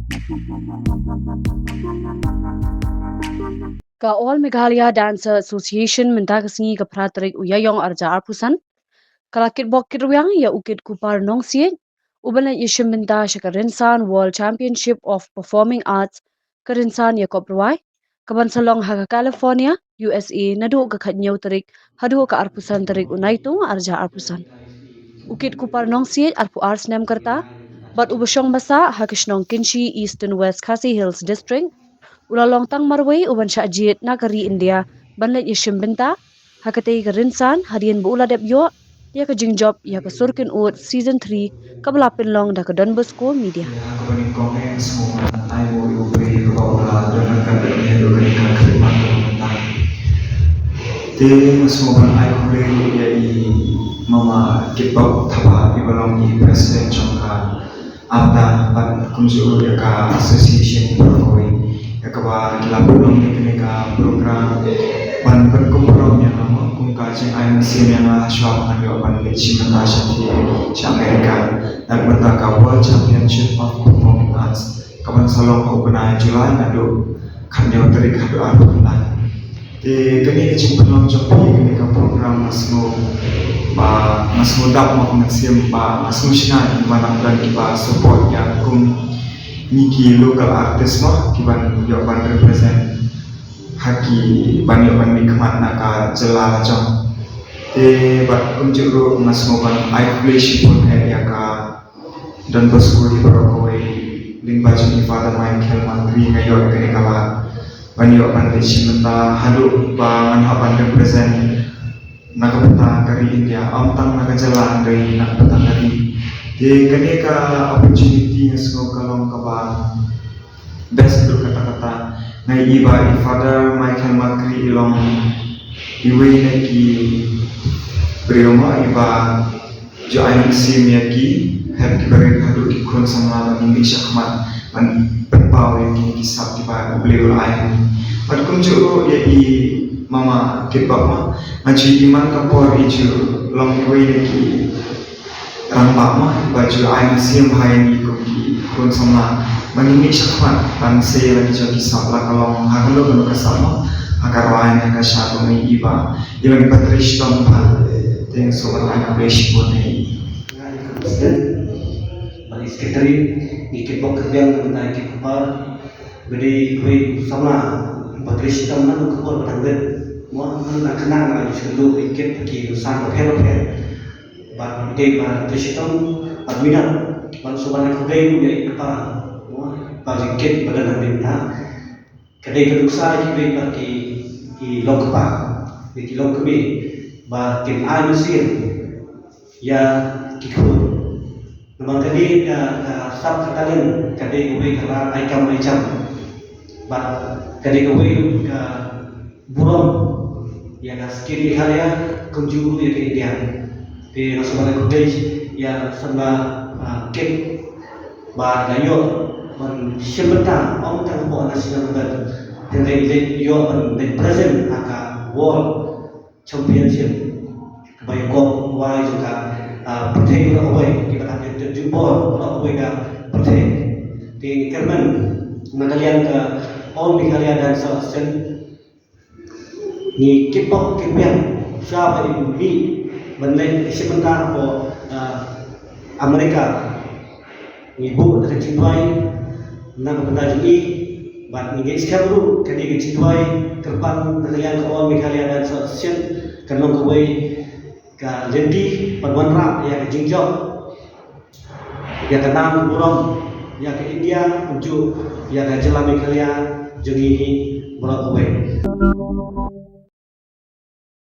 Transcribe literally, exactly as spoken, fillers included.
Ka All Meghalaya Dancer Association mynta ka sngi ka phra tarik u Ïaïong arhajar arphew san ka la kitbok kitrwiang ïa u Kit Kupar Nongsiej u ban leit ïashim bynta sha ka Rynsan World Championship of Performing Arts ka Rynsan Ïakop Rwai ka ban sa long ha ka California, U S A naduh ka khathynñiew tarik haduh ka arphew san tarik u Naitung arhajar arphew san. U Kit Kupar Nongsiej arphew ar snem ka rta bad uba shong ba sah ha ka shnong Kynshi, Eastern West Khasi Hills District, u la long tang marwei u ban shah jied na ka ri India ban leit ïashim bynta ha katei ka rynsan hadien ba u la dep ïoh ïa ka jingjop ïa ka Sur Kynnoh Season three kaba la pynlong da ka Don Bosco Media. Ïa kaba nyngkong eh nga sngewbha ban ai nguh ïa U Blei ïa kaba u la don ryngkat bad ngi haduh kane ka khlieh mynta. Te nga sngewbha ban ai khublei ruh ïa i Mama Kitbok Thabah iba long i president jong ka AMDA bad kumjuh ruh ïa ka association baroh kawei ïa kaba ki la pynlong ïa kane ka program ban pynkup burom ïa nga mo kum ka jingai mynsiem ïa nga hashwa ba ngan ïoh ban leit shim bynta sha America na ka bynta ka World Championship of Performing Arts kaban sa long ha u bnai July naduh khathynñiew tarik haduh arphew khyndai. Te kane ka jingpynlong jong phi kane ka program nga sngew ba nga sngew dap mo mynsiem ba nga sngew shngaiñ ba nang don kiba support ïa kum ngi ki local artist mo kiban ïoh ban represent ha ki ban ïoh ban mihkhmat na ka jylla la jong. Te bad kumjuh ruh nga sngew ban ai khublei shibun eh ïa ka Don Bosco hi baroh kawei lyngba jong i Father Michael Makri nga ïoh ïa kane ka lad ban ïoh ban leit shim bynta haduh ba ngan hap ban represent na ka bynta ka ri India, ym tang na ka jylla hynrei na ka bynta ka ri. Te kane ka opportunity nga sngew ka long kaba best ruh katta katta. Nga i ba i Father Michael Makri i long iwei na ki briew mo iba ju ai mynsiem ïa ki hep ki barit haduh ki khun samla ban ïa mih shakhmat ban pynpaw ïa kine ki sap kiba U Blei u la ai ha ngi. Bad kumjuh ruh ïa i Mama Kitbok mo nga ju i man ka por i ju long iwei na ki rangbah mo ba ju ai mynsiem ha ïa ngi kum ki khun samla ban ïa mih shakhmat ban sei ïa la ki jong ki sap la ka long ha kano kano ka sap mo ha ka rwai ne ha ka shad. Kum i ba i ban pyntrei shitom bha. Te nga sngewbha ban ai khublei shibun ïa i. President bad i secretary, ngi kitbok kitrwiang na bynta i Kit Kupar. Ba dei kawei samla ba trei shitom na ka por ba dang rit. Mo na khynnah na ju sngewthuh i Kit ki rynsan bapher bapher. Bad dei ba trei shitom bad minot ban sngewbha ban ai khublei ruh ïa i kpa. Mo ba jong i Kit ba dang rit na. Ka dei ka nuksa ïa kiwei pat ki, ki long kpa, ki long kmie ba kin ai mynsiem ïa ki khun. Namar kane ka, ka sap ka talent ka dei kawei ka rai ai kam ai jam. Bad ka dei kawei ka burom ïa ka state Meghalaya kumjuh ruh ïa ka India. Te nga sngewbha ban khublei ïa samla, ah, Kit ba la ïoh ban shim bynta ym tang hapoh national level hynrei i la ïoh ban leit present ha ka World Championship kaba ïakop rwai jong ka, ah, pyrthei baroh kawei kiba dang ïa jubor baroh kawei ka pyrthei. Te ngi kyrmen na ka liang ka All Meghalaya Dancer Association ngi kitbok kitrwiang sha ba i mih ban leit shim bynta hapoh, ah, America. Ngi buh da ka jingduwai na ka bynta jong i bad ngi ngeit skhem ruh kane ka jingduwai kyrpang na ka liang ka All Meghalaya Dancer Association kan long kawei ka lynti ban wanrah ïa ka jingjop, ïa ka nam burom ïa ka India kumjuh ïa ka jylla Meghalaya jong ngi hi baroh kawei.